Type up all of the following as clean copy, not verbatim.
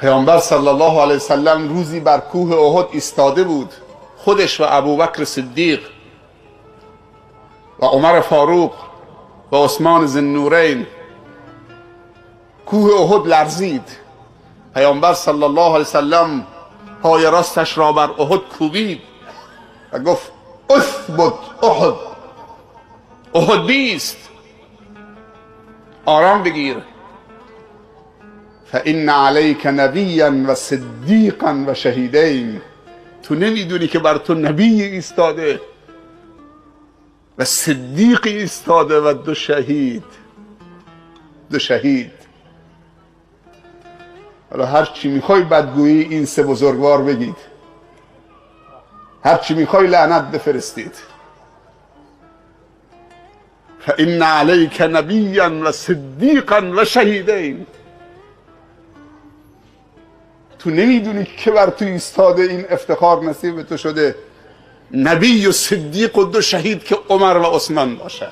پیامبر صلی الله علیه وسلم روزی بر کوه احد ایستاده بود، خودش و ابوبکر صدیق و عمر فاروق و عثمان ذوالنورین. کوه احد لرزید. پیامبر صلی الله علیه وسلم پای راستش را بر احد کوبید و گفت اثبت احد، احد بیست، آرام بگیر. فان علیک نبیا و صدیقا و شهیدین. تو نمیدونی که بر تو نبی ایستاده و صدیقی ایستاده و دو شهید. دو شهید. حالا هر چی میخوای بدگویی این سه بزرگوار بگید، هر چی میخوای لعنت بفرستید. فان علیک نبیا و صدیقا و شهیدین. تو نمیدونی که بر تو ایستاده، این افتخار نصیب تو شده، نبی و صدیق و دو شهید که عمر و عثمان باشه،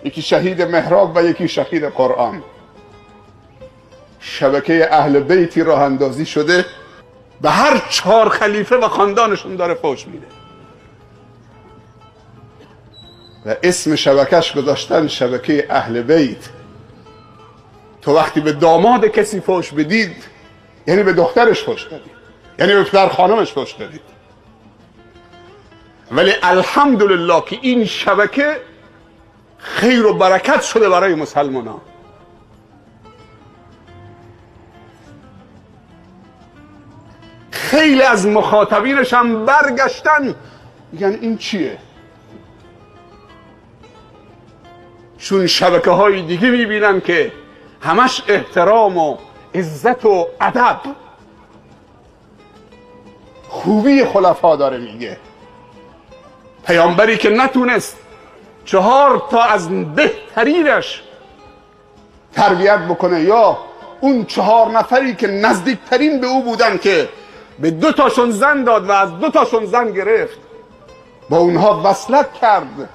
یکی شهید محراب و یکی شهید قرآن. شبکه اهل بیتی راه اندازی شده، به هر چهار خلیفه و خاندانشون داره فوش میده و اسم شبکهش گذاشتن شبکه اهل بیت. تو وقتی به داماد کسی فوش بدید یعنی به دخترش فوش دادید، یعنی به پدر خانمش فوش دادید. ولی الحمدلله که این شبکه خیر و برکت شده برای مسلمان ها. خیلی از مخاطبینش هم برگشتن میگن این چیه؟ چون شبکه های دیگه میبینن که همش احترام و عزت و ادب، خوبی خلفا داره میگه. پیامبری که نتونست 4 تا از بهترینش تربیت بکنه، یا اون 4 نفری که نزدیکترین به او بودن که به 2 تاشون زن داد و از 2 تاشون زن گرفت، با اونها وصلت کرد،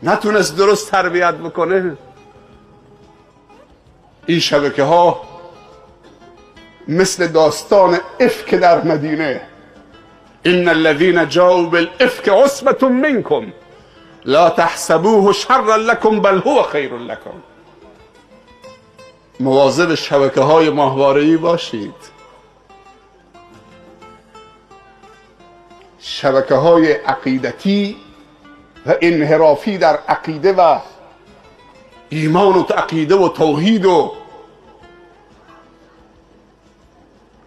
نتونست درست تربیت بکنه. این شبکه ها مثل داستان افک در مدینه، ان الذين جاءوا بالافك عصبة منكم لا تحسبوه شرا لكم بل هو خیر لكم. مواظب شبکه های ماهواره‌ای باشید. شبکه های عقیدتی و انحرافی در عقیده و ایمان و عقیده و توحید و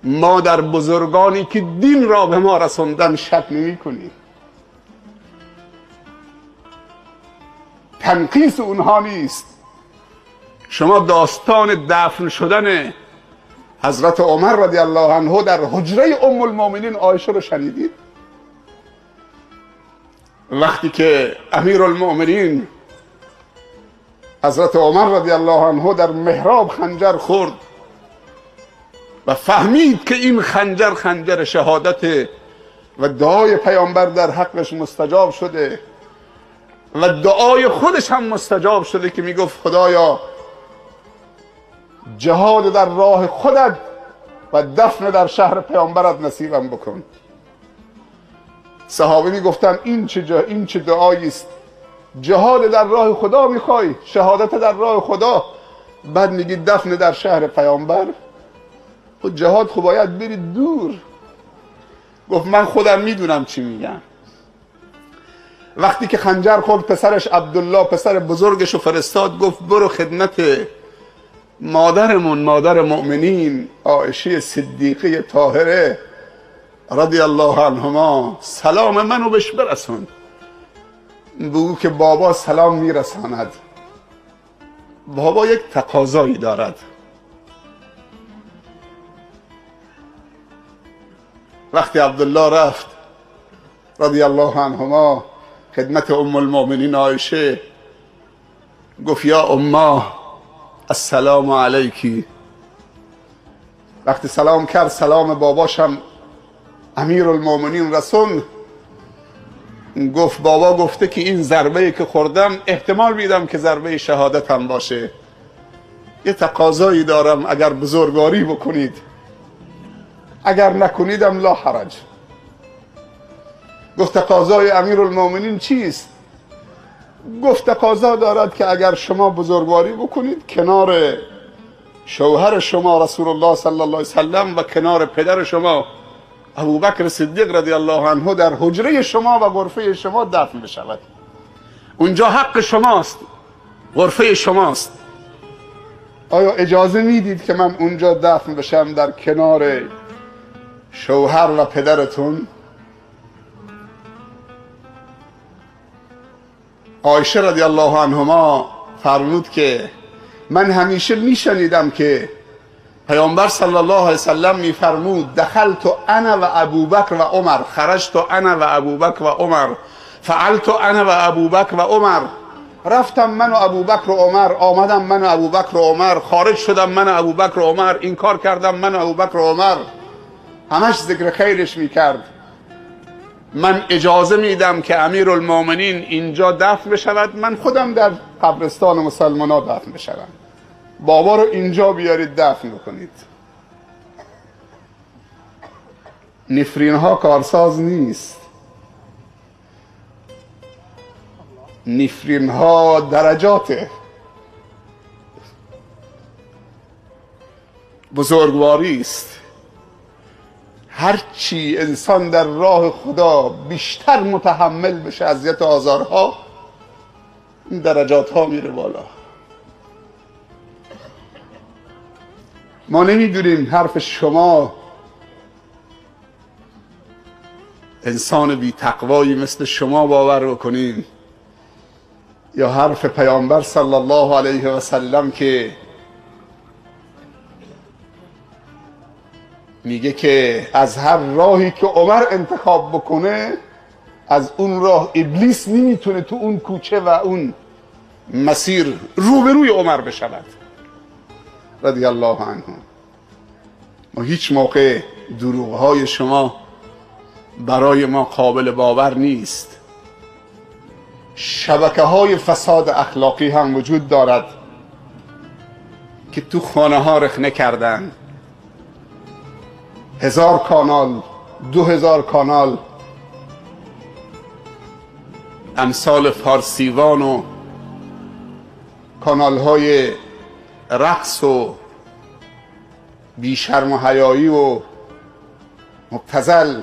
ما در بزرگانی که دین را به ما رساندن شک نمی کنیم. تنقیص اونها نیست. شما داستان دفن شدن حضرت عمر رضی الله عنه در حجره ام المؤمنین عایشه رو شنیدید؟ وقتی که امیرالمؤمنین حضرت عمر رضی الله عنه در محراب خنجر خورد و فهمید که این خنجر خنجر شهادت و دعای پیامبر در حقش مستجاب شده و دعای خودش هم مستجاب شده که میگفت خدایا جهاد در راه خودت و دفن در شهر پیامبرت نصیبم بکن. صحابه میگفتن این چه دعایی است؟ جهاد در راه خدا میخوای، شهادت در راه خدا، بعد میگی دفن در شهر پیامبر؟ خب جهاد خب باید بری دور. گفت من خودم میدونم چی میگم. وقتی که خنجر خورد پسرش عبدالله پسر بزرگش رو فرستاد، گفت برو خدمت مادرمون، مادر مؤمنین عایشه صدیقه طاهره رضی الله عنهما، سلام منو بهش برسون، بگو که بابا سلام میرساند. بابا یک تقاضایی دارد. وقتی عبدالله رفت رضی الله عنهما خدمت ام المؤمنین عایشه، گفت یا امه السلام علیکی. وقتی سلام کرد، سلام باباشم امیرالمؤمنین رسوند. گفت بابا گفته که این ضربه که خوردم احتمال میدم که ضربه شهادتم باشه، یه تقاضایی دارم اگر بزرگواری بکنید. اگر نکنیدم لا حرج. گفت تقاضای امیرالمومنین چیست؟ گفت تقاضا دارد که اگر شما بزرگواری بکنید کنار شوهر شما رسول الله صلی الله علیه وسلم و کنار پدر شما ابوبکر صدیق رضی الله عنه در حجره شما و غرفه شما دفن بشود. اونجا حق شماست، غرفه شماست. آیا اجازه میدید که من اونجا دفن بشم در کنار شوهر و پدرتون؟ عایشه رضی الله عنهما فرمود که من همیشه میشنیدم که پیامبر صلی الله علیه وسلم میفرمود دخلت انا و ابوبکر و عمر، خرجت انا و ابوبکر و عمر، فعلت انا و ابوبکر و عمر. رفتم من و ابوبکر و عمر، آمدم من و ابوبکر و عمر، خارج شدم من و ابوبکر و عمر، این کار کردم من و ابوبکر و عمر. همش ذکر خیرش میکرد. من اجازه میدم که امیرالمومنین اینجا دفن بشود، من خودم در قبرستان مسلمان ها دفن بشوم. بابا رو اینجا بیارید دفن بکنید. نفرین ها کارساز نیست، نفرین ها درجاته، بزرگواری است. هرچی انسان در راه خدا بیشتر متحمل بشه اذیت و آزارها، این درجات ها میره بالا. ما نمیدونیم حرف شما انسان بی تقوایی مثل شما باور بکنیم یا حرف پیامبر صلی الله علیه و سلم که میگه که از هر راهی که عمر انتخاب بکنه از اون راه ابلیس نمیتونه تو اون کوچه و اون مسیر روبروی عمر بشود رضی الله عنه. ما هیچ موقع دروغهای شما برای ما قابل باور نیست. شبکه های فساد اخلاقی هم وجود دارد که تو خانه ها رخنه کردن. 1000 کانال، 2000 کانال، امثال فارسیوان و کانال های رقص و بیشرم و حیایی و مبتذل،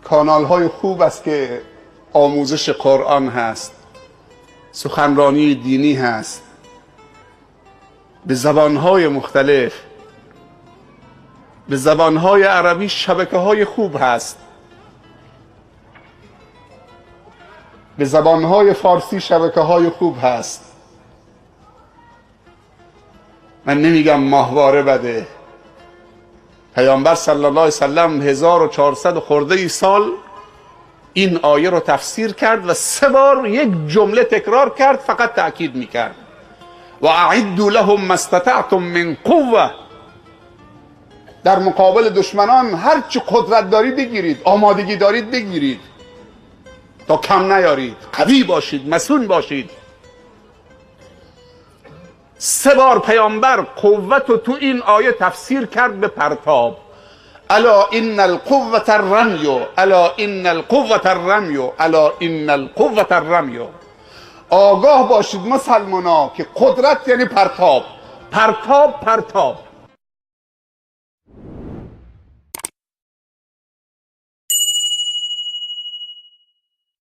کانال های خوب است که آموزش قرآن هست، سخنرانی دینی هست به زبانهای مختلف، به زبانهای عربی شبکه های خوب هست، به زبانهای فارسی شبکه های خوب هست. من نمیگم ماهواره بده. پیامبر صلی الله علیه وسلم 1400 خورده سال این آیه رو تفسیر کرد و 3 بار یک جمله تکرار کرد، فقط تأکید میکرد و اعدوا لهم ما استطعتم من قوه. در مقابل دشمنان هر چی قدرت دارید بگیرید، آمادگی دارید بگیرید تا کم نیارید، قوی باشید، مسون باشید. 3 بار پیامبر قوت رو تو این آیه تفسیر کرد به پرتاب. الا ان القوة الرمی، الا ان القوة الرمی، الا ان القوة الرمی. آگاه باشید مسلمانا که قدرت یعنی پرتاب، پرتاب، پرتاب.